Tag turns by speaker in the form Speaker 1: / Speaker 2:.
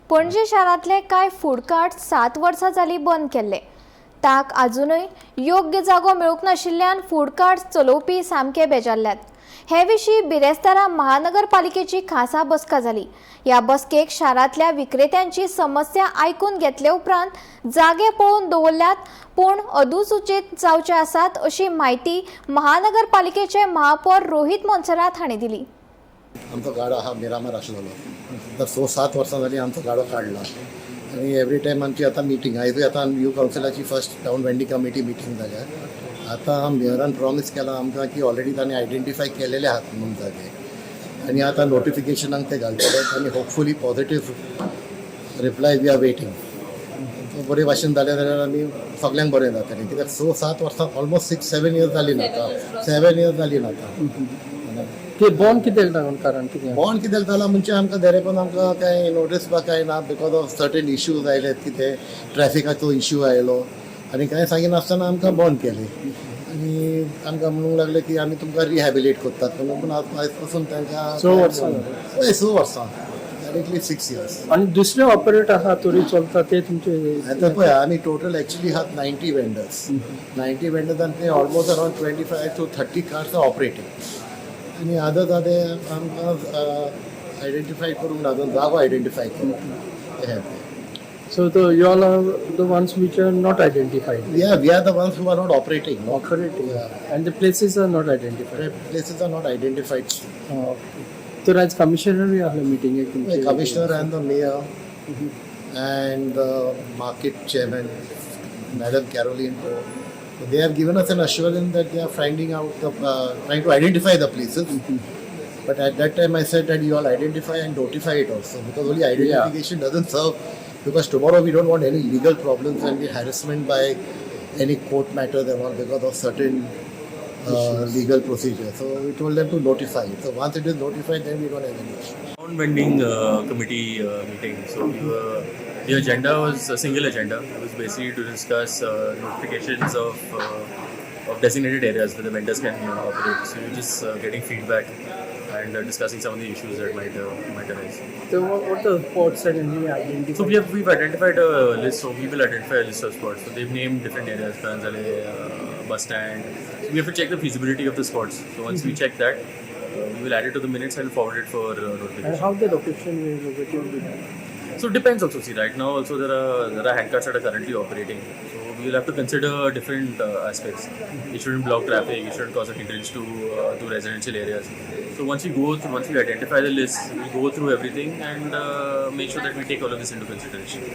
Speaker 1: पणजे शारांतले कांय food cart 7 वर्सां जालीं बंद केल्ले. ताक आजुनूय योग्य जागो मेळूंक नाशिल्ल्यान फूड कार्ट चलोवपी सामके बेजारल्यात. हे विशीं बिरेस्तारा महानगरपालिकेची खासा बसका जाली. ह्या बसकेक शारांतल्या विक्रेत्यांची समस्या आयकून घेतले उपरांत जागे पळोवन दवरल्यात, पूण अधिसुचीत जावचे आसात, अशी म्हायती महानगरपालिकेचे महापौर रोहित मोन्सेरात हांणी दिली.
Speaker 2: आमचो गाडो आहा मिरामार आसलेलो. आतां 6-7 वर्सां जालीं आमचो गाडो काडला आनी एवरी टायम आमची आतां मिटींग. आयजूय आतां new कावन्सिलाची first town vending committee meeting जाल्या. आतां मेयरान प्रॉमीस केलां आमकां की ऑलरेडी तांणी आयडेंटिफाय केलेले आहात म्हणून जागे आनी आतां नोटिफिकेशनाक ते घालतले आनी hopefully positive reply we are waiting. बरे भाशेन जालें जाल्यार आमी सगल्यांक बरें जातलें, कित्याक 6-7 वर्सां, ऑलमोस्ट 6-7 इयर्स जालीं ना आतां, 7 इयर्स जालीं ना आतां.
Speaker 3: ते बॉन्ड कित्याक लागून, कारण कितें?
Speaker 2: बॉन्ड कित्याक जाला म्हणजे आमकां देरेपन आमकां कांय नोटीस बा कांय ना, because of certain issues आयले. कितें ट्रॅफिकाचो इश्यू आयलो आनी कांय सांगिनासतना आमकां बॉन्ड केले आनी आमकां म्हणूंक लागले की आमी तुमकां रिहॅबिलेट करतात म्हणून. पूण आयज पासून तांकां
Speaker 3: 6 वर्सां.
Speaker 2: हय, 6 वर्सां, डायरेक्टली 6 इयर्स.
Speaker 3: आनी दुसरे ऑपरेट आहा तरी चलता ते तुमचे?
Speaker 2: आतां पळय, आमी टोटल एक्चुली आहात 90 वेंडर्स. 90 वेंडर्स आनी almost around 25 to 30 carts are operating आनी आदर ते आमकां आयडेंटिफाय करूंक ना, अजून जागो आयडेंटिफाय करूंक ना.
Speaker 3: So the you all are the ones which are not identified?
Speaker 2: Yeah, we are the ones who are not operating. No?
Speaker 3: Operating.
Speaker 2: Yeah.
Speaker 3: And the places are not identified.
Speaker 2: Places are not identified.
Speaker 3: तर आयज कमिशनरूय आसले मिटिंगेक
Speaker 2: The
Speaker 3: तुमचे?
Speaker 2: Commissioner and the mayor and the market chairman, Madam Caroline. So they have given us an assurance that they are finding out the, trying to identify the places. But at that time I said that you all identify and notify it also, because only identification doesn't serve, because tomorrow we don't want any legal problems and be harassment by any court matters and all because of certain legal procedure. So we told them to notify it. So once it is notified, then we don't have any issue.
Speaker 4: Town vending committee meeting. So the agenda was a single agenda. It was basically to discuss notifications of designated areas where the vendors can operate. So we're just getting feedback and discussing some of the issues that might arise.
Speaker 3: So what the spots are any identified?
Speaker 4: So we've identified a list. So we will identify a list of spots. So they've named different areas, Karanzale, bus stand. So we have to check the feasibility of the spots. So once we check that, we will add it to the minutes and forward it for notification.
Speaker 3: And how the location will located be done?
Speaker 4: So it depends also. See, right now also there are handcarts that are currently operating. So we will have to consider different aspects. It shouldn't block traffic. It shouldn't cause a hindrance to residential areas. So once we identify the list, we'll go through everything and make sure that we take all of this into consideration.